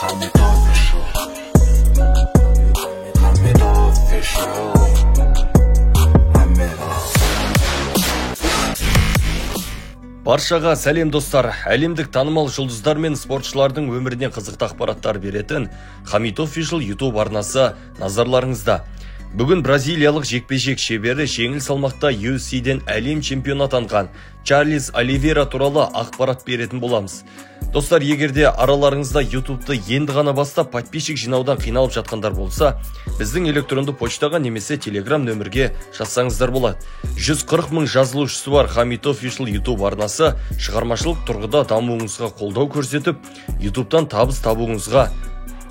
Хамит Official. Хамит Official. Хамит. Баршаға сәлем, достар! Әлемдік танымал жұлдыздар мен спортшылардың өмірінен қызықты ақпараттар беретін Хамит Official YouTube арнасы назарларыңызда. Бүгін бразилиялық жекпе-жек шебері, жеңіл салмақта UFC-ден әлем чемпионы атанған Чарльз Оливейра туралы ақпарат беретін боламыз. Достар, егерде араларыңызда YouTube'ты енді ғана бастап, подписчик жинаудан қиналып жатқандар болса, біздің электронды почтаға немесе Telegram нөмірге жазсаңыздар болады. 140 мың жазылушысы бар Хамит Official YouTube арнасы шығармашылық тұрғыда дамуыңызға қолдау көрсетіп, YouTube'тан табыс табуыңызға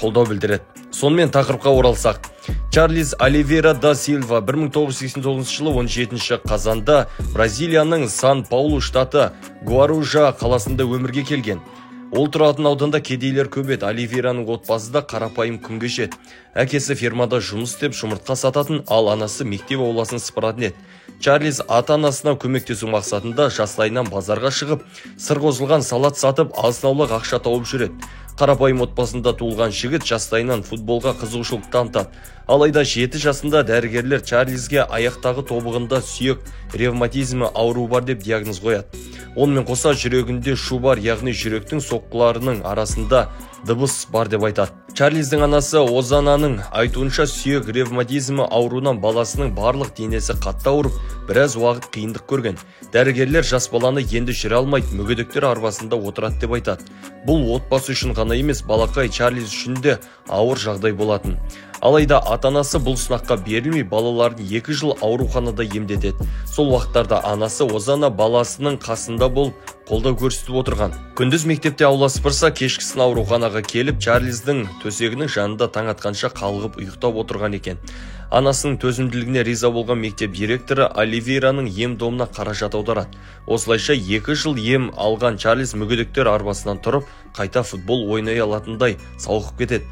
қолдау білдіреді. Сонымен, тақырыпқа оралсақ. Чарльз Оливейра да Силва 1989 жылы 17 қазанда Бразилияның Сан-Паулу штаты Гуаружа қаласында өмірге келген. Ол тұратын ауданда кедейлер көп еді. Оливейраның отбасы да қарапайым күн кешеді. Әкесі фермада жұмыс істеп, жұмыртқа сататын, ал анасы мектеп ауласын сыпыратын еді. Чарльз ата-анасына көмектесу мақсатында жастайынан базарға шығып, сыр қосылған салат сатып, азын-аулақ ақша тауып жүреді. Қарапайым отбасында туылған жігіт жастайынан футболға қызығушылық танытады. Алайда 7 жасында дәрігерлер Чарльзге аяқтағы тобығында сүйек ревматизмі ауруы бар деп диагноз қояды. Онымен қоса жүрегінде шу бар, яғни жүректің соққыларының арасында дыбыс бар деп айтады. Чарльздің анасы Озананың айтуынша, сүйек ревматизмі ауруынан баласының барлық денесі қатты ауырып, біраз уақыт қиындық көрген. Дәрігерлер жас баланы енді жүре алмайды, мүгедектер арбасында отырады деп айтады. Бұл отбасы үшін ғана емес, балақай Чарльз үшін де ауыр жағдай болатын. Алайда ата-анасы бұл сынаққа берілмей, балаларын 2 жыл ауруханада емдетеді. Сол уақыттарда анасы Озана баласының қасында болып, қолдау көрсетіп отырған. Күндіз мектепте аула сыпырса, кешкісін ауруханаға келіп, Чарльздің төсегінің жанында таң атқанша қалғып ұйықтап отырған екен. Анасының төзімділігіне риза болған мектеп директоры Оливейраның ем домына қаражат аударады. Осылайша 2 жыл ем алған Чарльз мүгедектер арбасынан тұрып, қайта футбол ойнай алатындай сауығып кетеді.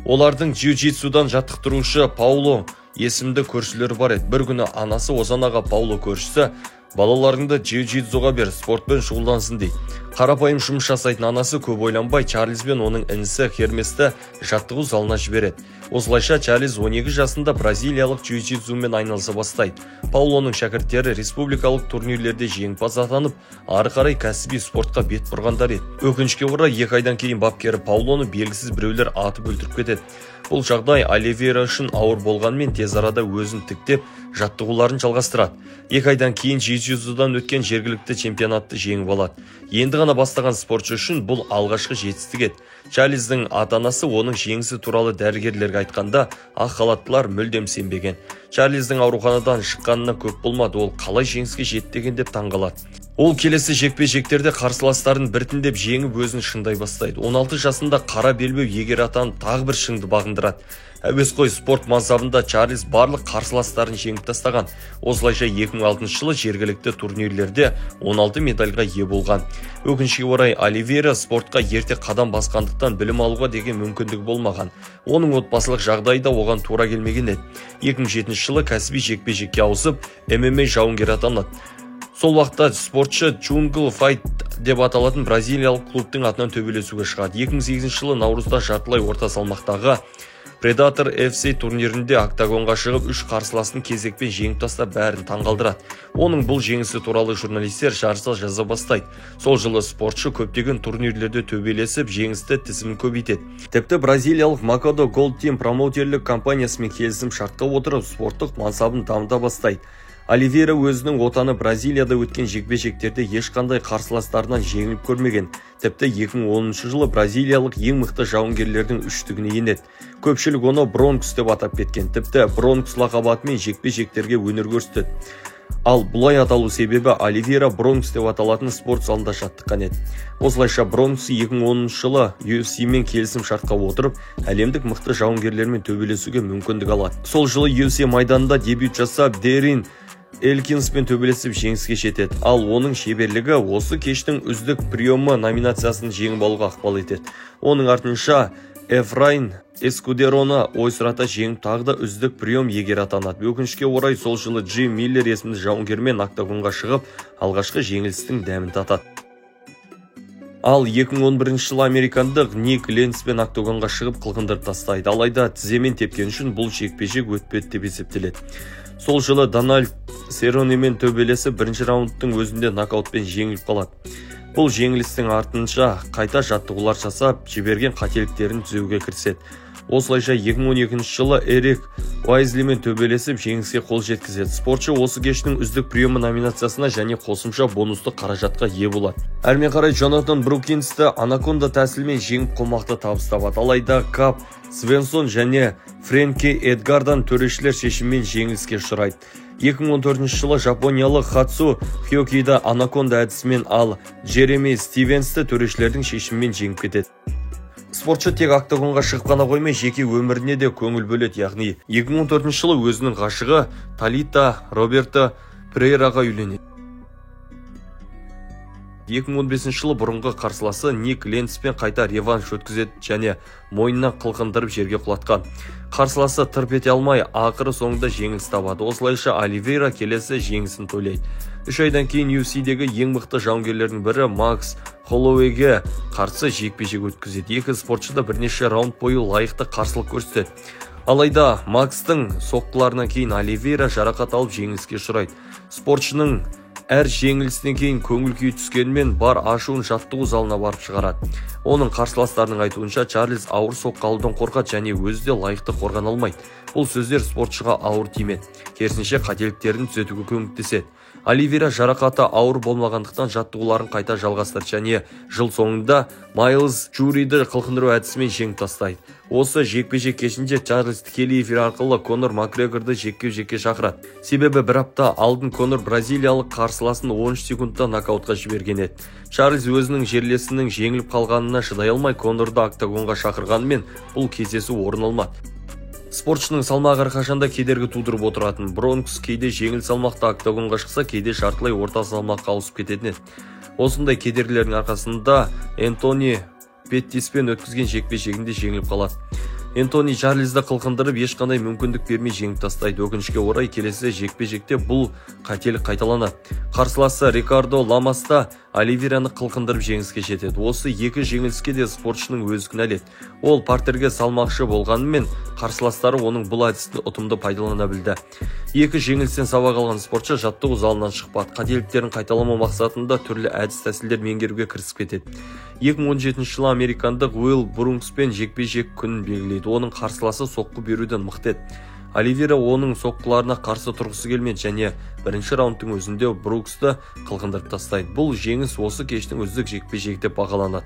Олардың джиу-джитсудан жаттықтырушы Пауло есімді көршілері бар еді. Бір күні анасы Озанаға: «Пауло көршісі балаларыңды джиу-джитсуға бер, спортпен шұғылдансын», – дейді. Қарапайым жұмыс жасайтын анасы көп ойланбай, Чарльз бен оның інісі Херместі жаттығу залына жібереді. Осылайша Чарльз 12 жасында бразилиялық джиу-джитсумен айналыса бастайды. Паулоның шәкірттері республикалық турнирлерде жеңімпаз атанып, ары қарай кәсіби спортқа бет бұрғандар еді. Өкінішке орай, 2 айдан кейін бапкері Паулоны белгісіз біреулер атып өлтіріп кетеді. Бұл жағдай Оливейра үшін ауыр болғанмен, тез арада өзін тіктеп, жаттығуларын жалғастырады. 2 айдан кейін джиу-джитсудан өткен жергілікті чемпионатты жеңіп алады. Енді ғана бастаған спортшы үшін бұл алғашқы жетістік еді. Чарльздің ата-анасы оның жеңісі туралы дәрігерлерге айтқанда, ақ халаттылар мүлдем сенбеген. Чарльздің ауруханадан шыққанына көп болмады, ол қалай жеңіске жетті екен деп таңғалады. Ол келесі жекпе-жектерде қарсыластарын біртіндеп жеңіп, өзін шыңдай бастайды. 16 жасында қара белбеу иегері атанып, тағы бір шыңды бағындырады. Әуесқой спорт мансабында Чарльз барлық қарсыластарын жеңіп тастаған. Осылайша 2006 жылы жергілікті турнирлерде 16 медальға ие болған. Өкінішке орай, Оливейра спортқа ерте қадам басқандықтан, білім алуға деген мүмкіндігі болмаған. Оның отбасылық жағдайы да оған тура келмеген еді. 2007 жылы кәсіби жекпе-жекке ауысып, ММА жауынгері атанады. Сол уақытта спортшы Jungle Fight деп аталатын бразилиялық клубтың атынан төбелесуге шығады. 2008 жылы наурызда жартылай орта салмақтағы Predator FC турнирінде октагонға шығып, үш қарсыласын кезекпен жеңіп тастап, бәрін таңғалдырады. Оның бұл жеңісі туралы журналистер жарыса жаза бастайды. Сол жылы спортшы көптеген турнирлерде төбелесіп, жеңісті тізімін көбейтеді. Тіпті бразилиялық Макадо Gold Team промоутерлік компаниясымен келісім шартқа отырып, спорттық мансабын дамыта бастайды. Оливейра өзінің отаны Бразилияда өткен жекпе-жектерде ешқандай қарсыластарынан жеңіліп көрмеген. Тіпті 2010 жылы бразилиялық ең мықты жауынгерлердің үштігіне енеді. Көпшілік оны Бронкс деп атап кеткен. Тіпті Бронкс лақап атымен жекпе-жектерге өнер көрсетеді. Ал бұлай аталу себебі Оливейра Бронкс деп аталатын спорт залында жаттыққан еді. Осылайша Бронкс 2010 жылы UFC-мен келісім шартқа отырып, әлемдік мықты жауынгерлермен төбелесуге мүмкіндік алады. Сол жылы UFC майданында дебют жасап, Дерин Элкинспен төбелесіп, жеңіске жетеді. Ал оның шеберлігі осы кештің үздік приемы номинациясын жеңіп алуға ықпал етеді. Оның артынша Эфрайн Эскудероны ойсырата жеңіп, тағы да үздік прием иегері атанады. Өкінішке орай, сол жылы Джим Миллер есімді жауынгермен октагонға шығып, алғашқы жеңілістің дәмін татады. Ал 2011 жылы американдық Ник Ленцпен октагонға шығып қылқындырып тастайды. Алайда тіземен тепкен үшін бұл жекпе-жек өтпеді деп есептеледі. Сол жылы Дональд Серронемен төбелесіп, бірінші раундтың өзінде нокаутпен жеңіліп қалады. Бұл жеңілістің артынша қайта жаттығулар жасап, жіберген қателіктерін түзеуге кіріседі. Осылайша 2012 жылы Эрик Уайзлимен төбелесіп, жеңіске қол жеткізеді. Спортшы осы кештің үздік приемы номинациясына және қосымша бонусты қаражатқа ие болады. Әрмен қарай Джонатан Брукинсті анаконда тәсілімен жеңіп қомақты табыс табады. Алайда Кап Свенсон және Фрэнки Эдгардан төрешілер шешімімен жеңіліске ұшырайды. 2014 жылы жапониялық Хацу Хьокиді анаконда әдісімен, ал Джереми Стивенсті төрешілердің шешімімен жеңіп кетеді. Спортшы тек октагонға шығып қана қоймай, жеке өміріне де көңіл бөледі, яғни 2014 жылы өзінің ғашығы Талита Роберто Прейраға үйленеді. 2015 жылы бұрынғы қарсыласы Ник Ленцпен қайта реванш өткізеді және мойнынан қылқындырып жерге құлатқан. Қарсыласы тырп ете алмай, ақыры соңында жеңіліс табады. Осылайша Оливейра келесі жеңісін тойлайды. 3 айдан кейін UFC-дегі ең мықты жауынгерлердің бірі Макс Холлоуэйге қарсы жекпе-жек өткізеді. Екі спортшы да бірнеше раунд бойы лайықты қарсылық көрсетеді. Алайда Макстың соққыларынан кейін Оливейра жарақат алып жеңіліске ұшырайды. Спортшының әр жеңілісінен кейін көңіл күйі түскенімен бар ашуын жаттығу залына барып шығарады. Оның қарсыластарының айтуынша, Чарльз ауыр соққы алудан қорқады және өзі де лайықты қорғана алмайды. Бұл сөздер спортшыға ауыр тимеді. Керісінше қателіктерін түзетуге көмектеседі. Оливейра жарақаты ауыр болмағандықтан жаттығуларын қайта жалғастырды және жыл соңында Майлз Джуриді қылқындыру әдісімен жеңіп тастайды. Осы жекпе-жек кешінде Чарльз тікелей эфир арқылы Конор Макгрегорды жекпе-жекке шақырады. Себебі бір апта алдын Конор бразилиялық қарсыласын 13 секундта нокаутқа жіберген еді. Чарльз өзінің жерлесінің жеңіліп қалғанына шыдай алмай Конорды октагонға шақырғанымен бұл кездесу орын алмады. Спортшының салмағы әрқашанда кедергі тудырып отыратын. Бронкс кейде жеңіл салмақта октагонға шықса, кейде жартылай орта салмаққа ауысып кететін еді. Осындай кедергілердің арқасында Энтони Петтиспен өткізген жекпе-жегінде жеңіліп қалады. Энтони Чарльзді қылқындырып, ешқандай мүмкіндік бермей жеңіп тастайды. Өкінішке орай келесі жекпе-жекте бұл қателік қайталанады. Қарсыласы Рикардо Ламаста Оливейраны қылқындырып жеңіске жетеді. Осы екі жеңіліске де спортшының өзі кінәлі. Ол партерге салмақшы болғанымен қарсыластары оның бұл әдісін ұтымды пайдалана білді. Екі жеңілістен сабақ алған спортшы жаттығу залынан шықпады. Қателіктерін қайталамау мақсатында түрлі әдіс-тәсілдер меңгеруге кірісіп кетеді. 2017 жылы американдық Уилл Брукспен жекпе-жек күнін белгілейді. Оның қарсыласы соққы беруден мықты еді. Оливейра оның соққыларына қарсы тұрғысы келмеді және бірінші раундтың өзінде Бруксты қылқындырып тастайды. Бұл жеңіс осы кештің үздік жекпе-жегі деп бағаланады.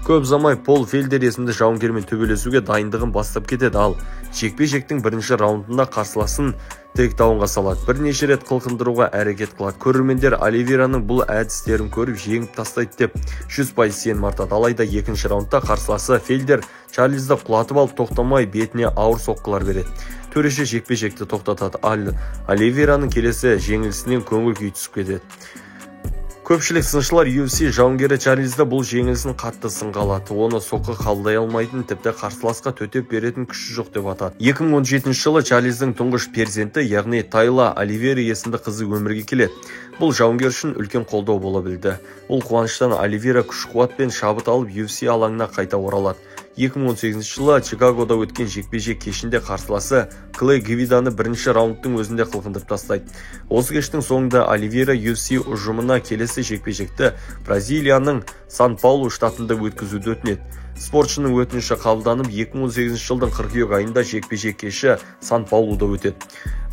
Көп ұзамай Пол Фелдер есімді жауынгермен төбелесуге дайындығын бастап кетеді, ал жекпе-жектің бірінші раундында қарсыласын тейкдаунға салады. Бірнеше рет қылқындыруға әрекет қылады. Көрермендер Оливейраның бұл әдістерін көріп жеңіп тастайды деп 100% сенім артады. Алайда екінші раундта қарсыласы Фелдер Чарльзді құлатып алып тоқтамай бетіне ауыр соққылар береді. Төреші жекпе-жекті тоқтатады. Ал Оливейраның келесі жеңілісінен көңіл күйі түсіп кетеді. Көпшілік сыншылар UFC жауынгері Чарльзді бұл жеңілісін қатты сынға алады. Оны соққы қабылдай алмайтын, тіпті қарсыласқа төтеп беретін күші жоқ деп атады. 2017 жылы Чарльздің тұңғыш перзенті, яғни Тайла Оливейра есімді қызы өмірге келеді. Бұл жауынгер үшін үлкен қолдау бола білді. Бұл қуаныштан Оливейра күш-қуат пен шабыт алып UFC алаңына қайта оралады. 2018 жылы Чикагода өткен жекпе-жек кешінде қарсыласы Клей Гвиданы бірінші раундтың өзінде қылқындырып тастайды. Осы кештің соңында Оливейра UFC ұжымына келесі жекпе-жекті Бразилияның Сан-Паулу штатында өткізуді өтінеді. Спортшының өтініші қабылданып, 2018 жылдың қыркүйек айында жекпе-жек кеші Сан-Паулуда өтеді.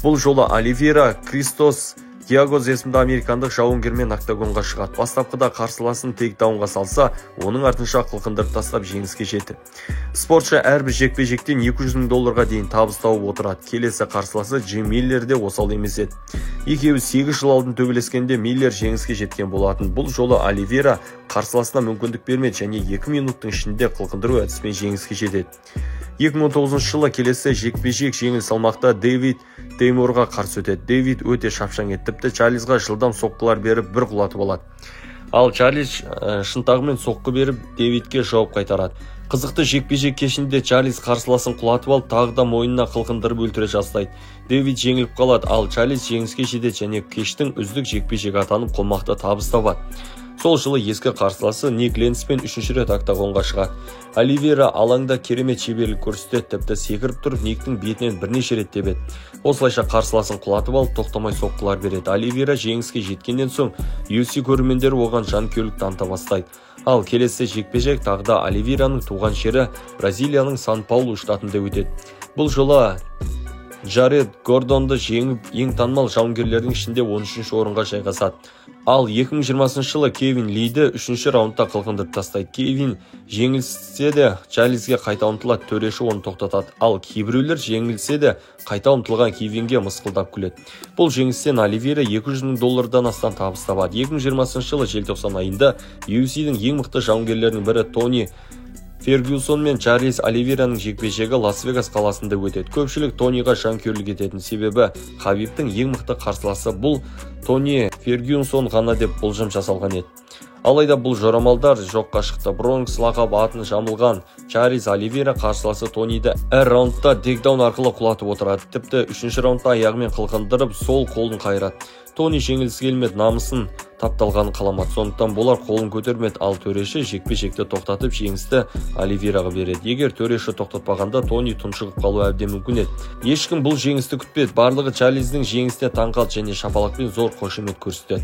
Бұл жолы Оливейра Кристос Гиагоз есімді американдық жауынгермен октагонға шығады. Бастапқыда қарсыласын тейкдаунға салса, оның артынша қылқындырып тастап жеңіске жетті. Спортшы әрбір жекпе-жектен 200 000 долларға дейін табыс тауып отырады. Келесі қарсыласы Джим Миллер де осал емес еді. Екеуі 8 жыл алдын төбелескенде Миллер жеңіске жеткен болатын. Бұл жолы Оливейра қарсыласына мүмкіндік бермеді және 2 минуттың ішінде қылқындыру әдісімен жеңіске жетеді. 2019 жылы келесі жекпе-жек жеңіл салмақта Дэвид Теймурға қарсы өтеді. Дэвид өте шапшаң еді, тіпті Чарльзға жылдам соққылар беріп бір құлатып алады. Ал Чарльз шынтағымен соққы беріп Дэвидке жауап қайтарады. Қызықты жекпе-жек кешінде Чарльз қарсыласын құлатып алып, тағы да мойнына қылқындырып өлтіре жаздайды. Дэвид жеңіліп қалады, ал Чарльз жеңіске жетеді және кештің үздік жекпе-жегі атанып қомақты табыс табады. Сол жылы ескі қарсыласы Ник Ленцпен үшінші рет октагонға шығады. Оливейра алаңда керемет шеберлік көрсетеді, тіпті секіріп тұрып Никтің бетінен бірнеше рет тебеді. Осылайша қарсыласын құлатып алып, тоқтамай соққылар береді. Оливейра жеңіске жеткеннен соң UFC көрермендері оған жанкүйерлік таныта бастайды. Ал келесі жекпе-жек тағы да Оливейраның туған жері Бразилияның Сан-Паулу штатында өтеді. Бұл жолы Джаред Гордонды жеңіп, ең танымал жауынгерлердің ішінде 13-ші орынға жайғасады. Ал 2020 жылы Кевин Лиді 3-ші раундта қылқындырып тастайды. Кевин жеңілсе де Чарльзге қайта ұмтылады, төреші оны тоқтатады. Ал кейбіреулер жеңілсе де қайта ұмтылған Кевинге мысқылдап күледі. Бұл жеңістен Оливейра 200 мың доллардан астам табыс табады. 2020 жылы желтоқсан айында UFC-дің ең мықты жауынгерлерінің бірі Тони Фергюсон мен Чарльз Оливейраның жекпе-жегі Лас-Вегас қаласында өтеді. Көпшілік Тониға жанкүйерлік ететін, себебі Хабибтің ең мықты қарсыласы бұл Тони Фергюсон ғана деп болжам жасалған еді. Алайда бұл жорамалдар жоққа шықты. Бронкс лақап атын жамылған Чарльз Оливейра қарсыласы Тониді әр раундта тейкдаун арқылы құлатып отырады. Тіпті 3-ші раундта аяғымен қылқындырып, сол қолын қайырады. Тони жеңілгісі келмеді, намысын тапталғанын қаламады. Сондықтан болар қолын көтермеді, ал төреші жекпе-жекті тоқтатып, жеңісті Оливейраға береді. Егер төреші тоқтатпағанда, Тони тұншығып қалуы әбден мүмкін еді. Ешкім бұл жеңісті күтпеді. Барлығы Чарльздің жеңісіне таң қалды және шапалақпен зор қошемет көрсетті.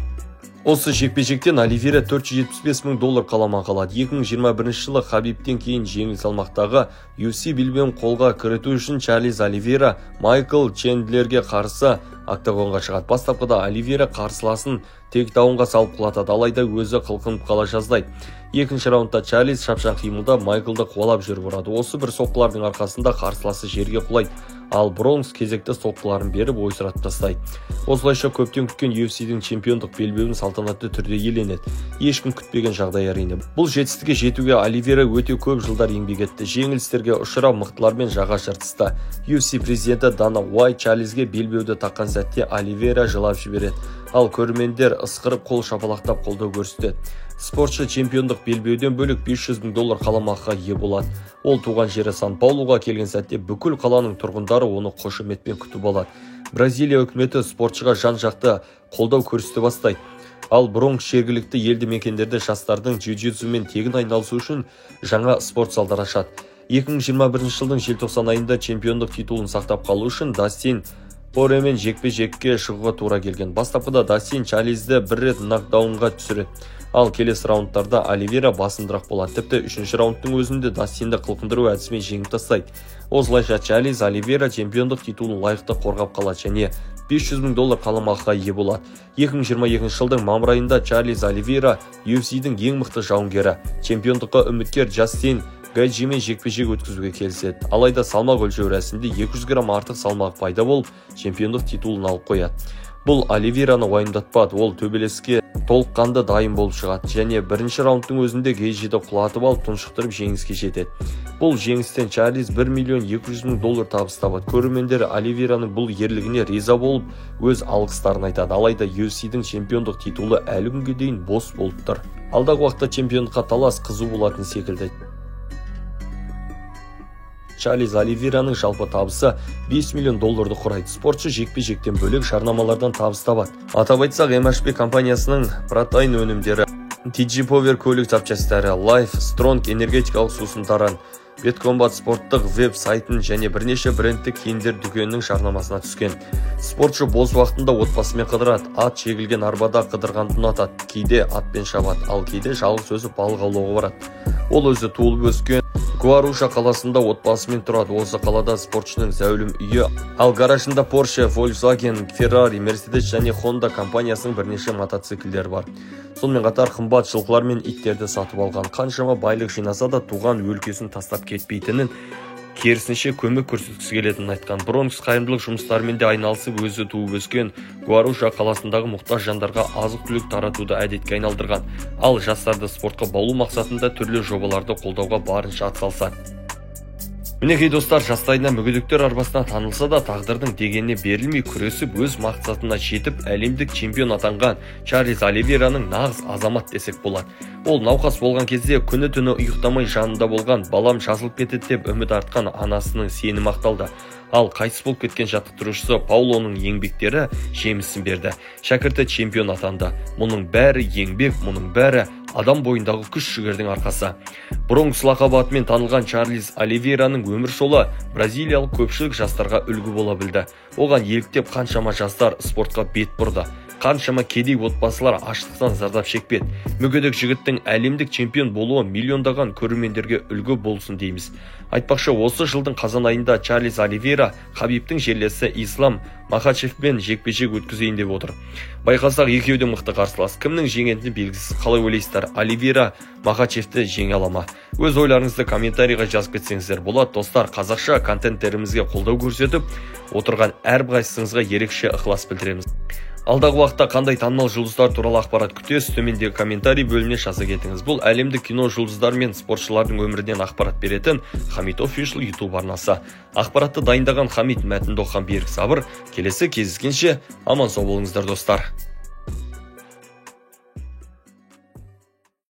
Осы жекпе-жектен Оливейра 475 мың доллар қаламақы алады. 2021 жылы Хабибтен кейін жеңіл салмақтағы UFC белбеуін қолға кіріту үшін Чарльз Оливейра Майкл Чендлерге қарсы октагонға шығады. Бастапқыда Оливейра қарсыласын тейкдаунға салып құлатады, алайда өзі қылқынып қала жаздайды. Екінші раундта Чарльз шапшаң қимылдап Майклды қуалап жүріп ұрады. Осы бір соққылардың арқасында қарсыласы жерге құлайды, ал Бронкс кезекті соққыларын беріп ойсыратып тастайды. Осылайша көптен күткен UFC-дің чемпиондық белбеуін салтанатты түрде иеленеді. Ешкім күтпеген жағдай әрине. Бұл жетістікке жетуге Оливейра өте көп жылдар еңбек етті. Жеңілістерге ұшырап, мықтылармен жаға жыртысты. UFC президенті Дана Уайт Чарльзге белбеуді таққан сәтте Оливейра жылап жібереді. Ал көрермендер ысқырып қол шапалақтап қолдау көрсетеді. Спортшы чемпиондық белбеуден бөлек 500 мың доллар қаламақыға ие болады. Ол туған жері Сан-Паулуға келген сәтте бүкіл қаланың тұрғындары оны қошеметпен күтіп алады. Бразилия үкіметі спортшыға жан-жақты қолдау көрсете бастайды. Ал Бронкс жергілікті елді мекендерде жастардың джиу-джитсумен тегін айналысу үшін жаңа спорт залдар ашады. 2021 жылдың желтоқсан айында чемпиондық титулын сақтап қалу үшін Дастин Порьемен жекпе-жекке шығуға тура келген. Бастапқыда Дастин Чарльзді бір рет нокдаунға түсіреді. Ал келесі раундтарда Оливейра басымдырақ болады. Тіпті 3-ші раундтың өзінде Дастинді қылқындыру әдісімен жеңіп тастайды. Осылайша Чарльз Оливейра чемпиондық титулын лайықты қорғап қалады және 500 мың доллар қаламақыға ие болады. 2022 жылдың мамыр айында Чарльз Оливейра UFC-дің ең мықты жауынгері, чемпиондыққа үміткер Джастин Гайджимен жекпе-жек өткізуге келіседі. Алайда салмақ өлшеу рәсімінде 200 грамм артық салмақ пайда болып, чемпиондық титулын алып қояды. Бұл Оливейраны уайымдатпады, ол төбелеске толыққанды дайын болып шығады және бірінші раундтың өзінде Гейджиді құлатып алып, тұншықтырып жеңіске жетеді. Бұл жеңістен Чарльз 1 миллион 200 мың доллар табыс табады. Көрермендер Оливейраның бұл ерлігіне риза болып, өз алғыстарын айтады. Алайда UFC-дің чемпиондық титулы әлі күнге дейін бос болып тұр. Алдағы уақытта чемпиондыққа талас қызу болатын секілді. Чарльз Оливейраның жалпы табысы 5 миллион долларды құрайды. Спортшы жекпе-жектен бөлек жарнамалардан табыс табады. Атап айтсақ, MHP компаниясының протеин өнімдері, TG Power көлік запчастары, Life Strong энергетикалық сусындарын, BetCombat спорттық веб сайтын және бірнеше брендті киімдер дүкенінің жарнамасына түскен. Спортшы бос уақытында отбасымен қыдырады, ат жегілген арбада қыдырғанды ұнатады, кейде атпен шабады, ал кейде жалғыз өзі балық аулауға барады. Ол өзі туылып өскен Гуаруша қаласында отбасымен тұрады. Осы қалада спортшының зәулім үйі, ал гаражында Porsche, Volkswagen, Ferrari, Mercedes және Honda компаниясының бірнеше мотоциклдері бар. Сонымен қатар қымбат жылқылар мен иттерді сатып алған. Қаншама байлық жинаса да туған өлкесін тастап кетпейтінін, керісінше көмек көрсеткісі келетінін айтқан. Бронкс қайырымдылық жұмыстарымен де айналысып, өзі туып өскен Гуаруша қаласындағы мұқтаж жандарға азық-түлік таратуды әдетке айналдырған. Ал жастарды спортқа баулу мақсатында түрлі жобаларды қолдауға барынша атсалысады. Мінекей, достар, жастайынан мүгедектер арбасына танылса да, тағдырдың дегеніне берілмей, күресіп, өз мақсатына жетіп, әлемдік чемпион атанған Чарльз Оливейраның нағыз азамат десек болады. Ол науқас болған кезде күні-түні ұйықтамай жанында болған, балам жазылып кетеді деп үміт артқан анасының сенімі ақталды. Ал қайтыс болып кеткен жаттықтырушысы Паулоның еңбектері жемісін берді. Шәкірті чемпион атанды. Мұның бәрі еңбек, мұның бәрі адам бойындағы күш жігердің арқасы. Бронкс лақап атымен танылған Чарльз Оливейраның өмір жолы бразилиялық көпшілік жастарға үлгі бола білді. Оған еліктеп қаншама жастар спортқа бет бұрды. Қаншама кедей отбасылар аштықтан зардап шекпеді. Мүгедек жігіттің әлемдік чемпион болуы миллиондаған көрермендерге үлгі болсын дейміз. Айтпақшы, осы жылдың қазан айында Чарльз Оливейра Хабибтің жерлесі Ислам Махачевпен жекпе-жек өткізейін деп отыр. Байқасақ, екеуі де мықты қарсылас. Кімнің жеңетіні белгісіз. Қалай ойлайсыздар, Оливейра Махачевті жеңе ала ма? Өз ойларыңызды комментарийға жазып кетсеңіздер болады. Достар, қазақша контенттерімізге қолдау көрсетіп отырған әрқайсыңызға ерекше ықылас білдіреміз. Алдағы уақытта қандай танымал жұлдыздар туралы ақпарат күтесіз, төмендегі комментарий бөліміне жаза кетіңіз. Бұл әлемдік кино жұлдыздары мен спортшылардың өмірінен ақпарат беретін Хамит Official YouTube арнасы. Ақпаратты дайындаған Хамит, мәтінді оқыған Берік Сабыр. Келесі кездескенше аман сау болыңыздар, достар.